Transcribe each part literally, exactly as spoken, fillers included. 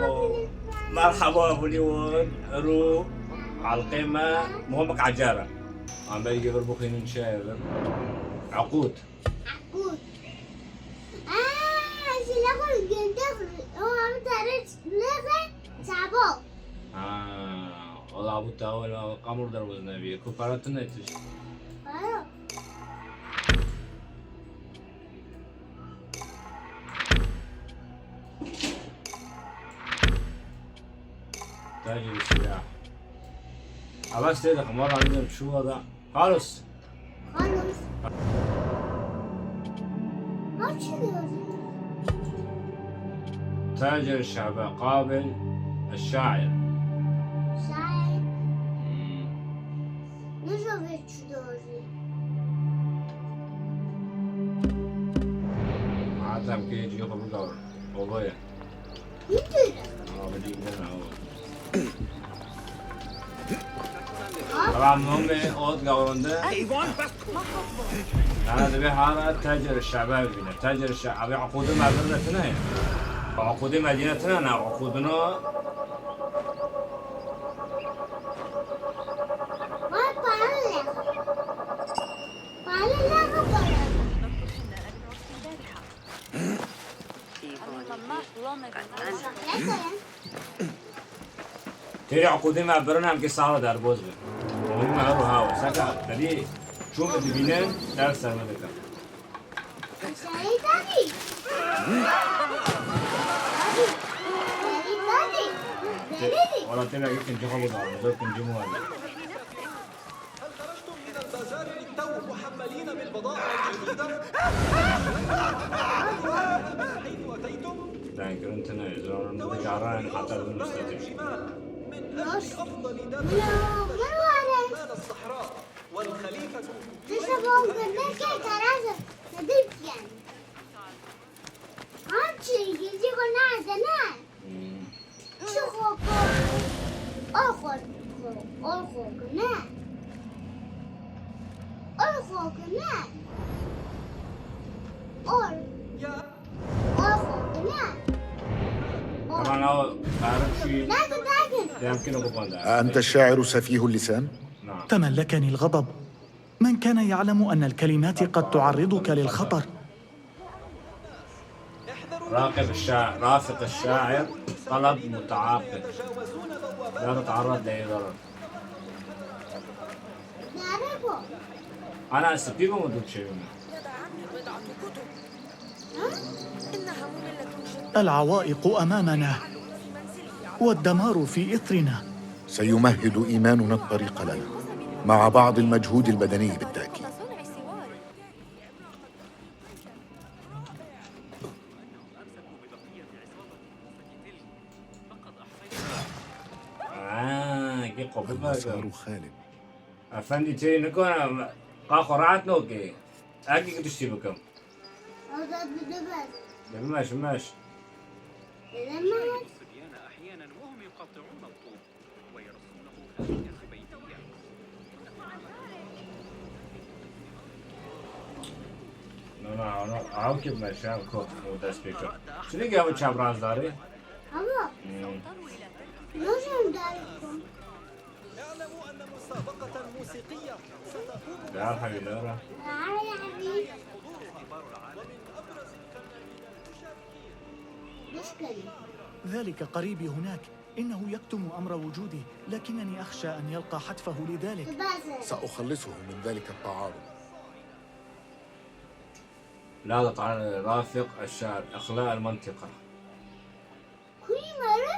Merhaba, Hollywood, ru, halqê me, muhim qecere. Em berî vir bixwînin çi ye vir? Eqûd. Eqûd. Aa, şile xwe gende, o abi tarih leve, çabo. Ha, wala bu tawel qamur derwaz nebiye. Ku para tune tiş. Para. Tacir silah. Ama size de kumar anlıyorum şu anda. Carlos. Carlos. Açılıyor. تاجر الشعبان قابل الشاعر. Şair. Hmm. Nasıl bir çudori? Madem ki hiç yok bu da. Olaya. Tamam, muhim e, ot gawrande. Ana dibe hara tecir şebe bine. Tecir şebe, abi, uqudê Medîne tine. Uqudê Medîne tine, ne, uqudino. Vay, para ne? Para ne kadar? Têrê uqûdê me birin em kê sala derbaz bin. Oğlum me ev hawa. Seka tedî çû min dibînin, ders ser me dikin. Wala têrê yek kincî xwe bizanin, zor kincî min were. هل خرجتم من البازار للتو محملين بالبضائع الجديدة؟ حيث أتيتم؟ Dengkirin tune, zor dicaran heta bin müstetir. من أجل أفضل دابة شمال الصحراء والخليفة Çi xwe ko? Ol xwe ko. Ol xwe ko ne? Ol xwe ko ne? Ol. Ol xwe ko ne? Ol. Tamam, o tarif şu. Dakika, dakika. Yemkin o konuda. أأنت الشاعر سفيه اللسان؟ نعم. تملكني الغضب. من كان يعلم أن الكلمات قد تعرضك للخطر؟ راقب الشاعر، رافق الشاعر، طلب متعاقب. لا تتعرض لأي ضرر. أنا أستفيد من موضوع شيء منه. العوائق أمامنا والدمار في إثرنا. سيمهد إيماننا الطريق لنا، مع بعض المجهود البدني بالتأكيد. Aa, kê qopik me. الأسرار خالد. Efendî, tê nikana, qa xwe rahat nokê. Ekî ki tiştî bikim. Azad bi dibe. Dibe meş, meş. Dibe meş. الصبيان أحيانا وهم يقطعون الطوب ويرسمونه كأشكال بيتية. Na, na, na, ew ki meşe, ew kot, ew dest pê kir. Çi dike ew çapraz darê? Ama. Hmm. Nasıl darê? اعلموا أن مسابقة موسيقية ستقوم Derhal ilara. Ay, abi. ومن أبرز الفنانين المشاركين. ذلك قريبي هناك. إنه يكتم أمر وجودي، لكنني أخشى أن يلقى حتفه لذلك. سأخلصه من ذلك التعارض. لا تتعرض، رافق الشعر، إخلاء المنطقة. Kuyê me re?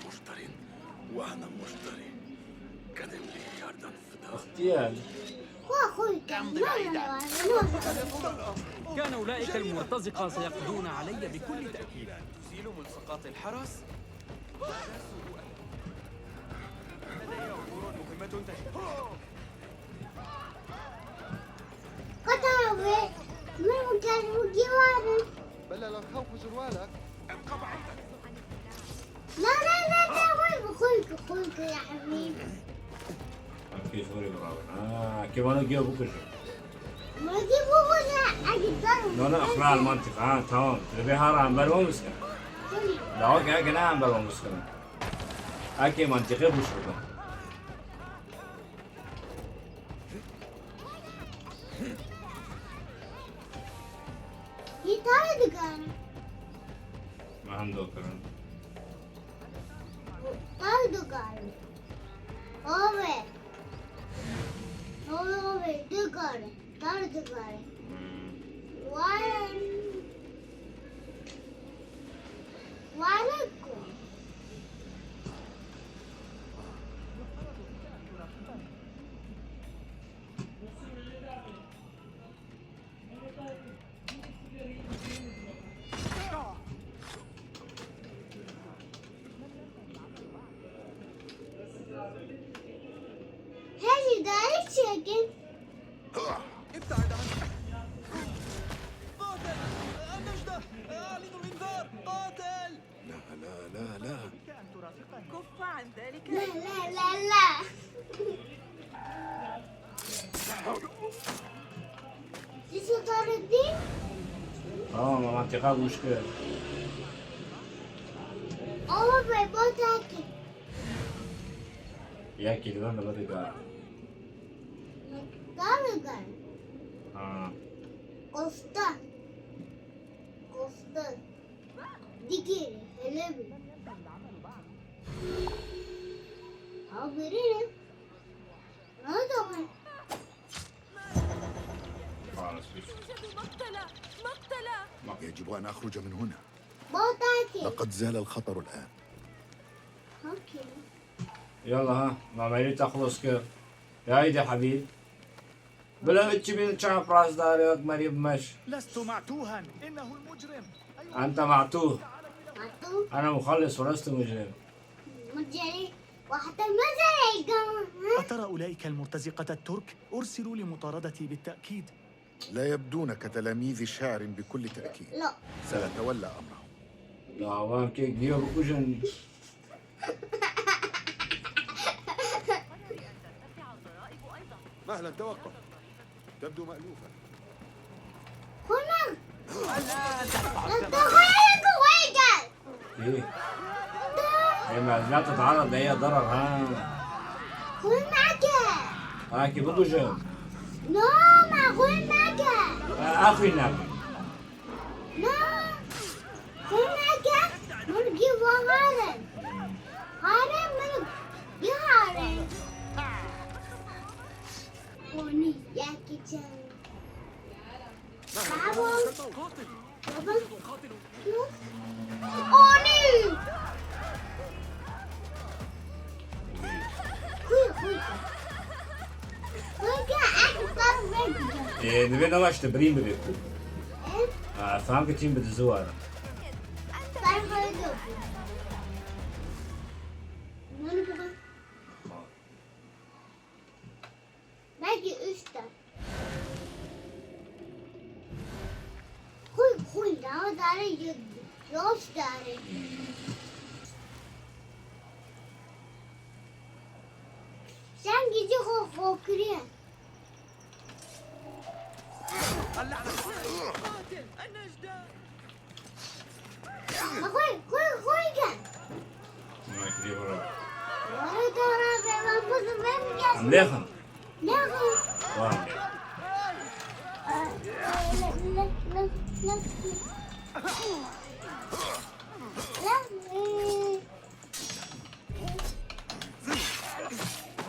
Muşterin, wana muşteri. Kadın bir yerden fıda. İhtiyar. Xwe xwe kir. كان أولئك المرتزقة سيقضون علي بكل تأكيد. تزيل ملصقات الحرس؟ لدي أمور مهمة تجب. Qetara wê min û kerr û gî warin. Bela lan xew xujir wala. لا، لا، لا، لا، وين بخلك، خلك يا حبيبي؟ Kê ji xwe re birabe. Ha, kê vano giya bikuje. Peki bu hoca acıklar mı? No, no, اقلع المنطقة. Ha, tamam. Divê hara em ber wan biskine. Dawa ke eke ne em ber wan biskine. Eke mantîqê bûş bikin. Hî tare dikarin. Me hem do kirin. Tare dikarin. Ove. Ove, ove, dikarin. Tare dikarin. Hmm. Vay. Vay. Her idare çekin. ابتعد عنه. قاتل! النجدة! أعلنوا الإنذار! قاتل! لا، لا، لا، لا. كف عن ذلك. لا، لا، لا، لا. Siz o tarafı değil. Tamam, ama tekrar bu işte. Ama ben bu takip. Ya kelime mi dedi gar? Gar, gar. Ha. Kosta. Kosta. Digiri, hele bir. Abi, ne? Ne zaman? خلاص، بس. يوجد مقتلة! مقتلة! يجب أن أخرج من هنا. Botaki. لقد زال الخطر الآن. Okey. يلا ها، ما ميلي تخلص كيف؟ يا ايدي حبيب. بلا اتش بين شعب راس داري وك مريب مش. لست معتوها، إنه المجرم. أنت معتوه. معتوه؟ أنا مخلص ولست مجرم. مجرم؟ واحدة مجرم. أترى أولئك المرتزقة الترك؟ أرسلوا لمطاردتي بالتأكيد. لا يبدون كتلاميذ شاعر بكل تأكيد. لا. سأتولى أمرهم. لا، وان كيك ديو بكوجن. مهلا، توقف. تبدو مألوفا. هنا. لا تدخل جويك. ايه؟ ايه، ما لا تتعرض لأي ضرر، ها؟ خذ معك. ها، كيف بكوجن؟ نو، ما خذ معك. آه، أخي نعم. Na, xwe neke, min gî ve harin. Harin min gî harin. Onî yekî çend. Bravo. Baba. Onî. Ee, divê nava ji te birîn bibe ku. Ee, fam ke tîm bi dizi wara. Belki üç tane. Xwî, xwî, nava dare, yek, dost dare. Sen gidecek o fakire. Xwî, xwî, xwî gel. Em lêxin. Lêxin. Wan lêxin.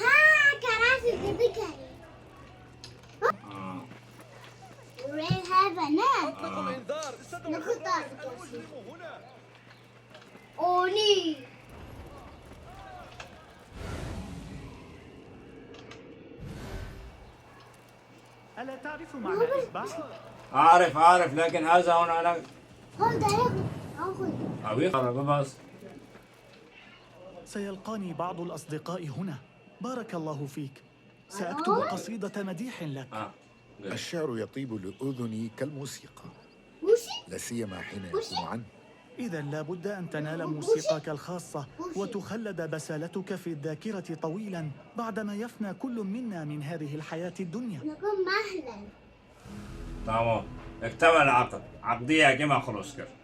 Ha, karasî dibikerî. Ah. Rêheve ne? Ah. Ne kadar Onî. ألا تعرف معنى إصبع؟ أعرف، أعرف، لكن هذا هنا أنا. Hol dayak, al xwe. أبي خرب بس. سيلقاني بعض الأصدقاء هنا. بارك الله فيك. سأكتب قصيدة مديح لك. Ah. الشعر يطيب لأذني كالموسيقى، لا سيما حين يكون عنه. إذا لا بد أن تنال موسيقاك الخاصة وتخلد بسالتك في الذاكرة طويلا بعدما يفنى كل منا من هذه الحياة الدنيا. Naka mahlen. Tamam. اكتمل العقد. Eqdî yekê me xilos kir.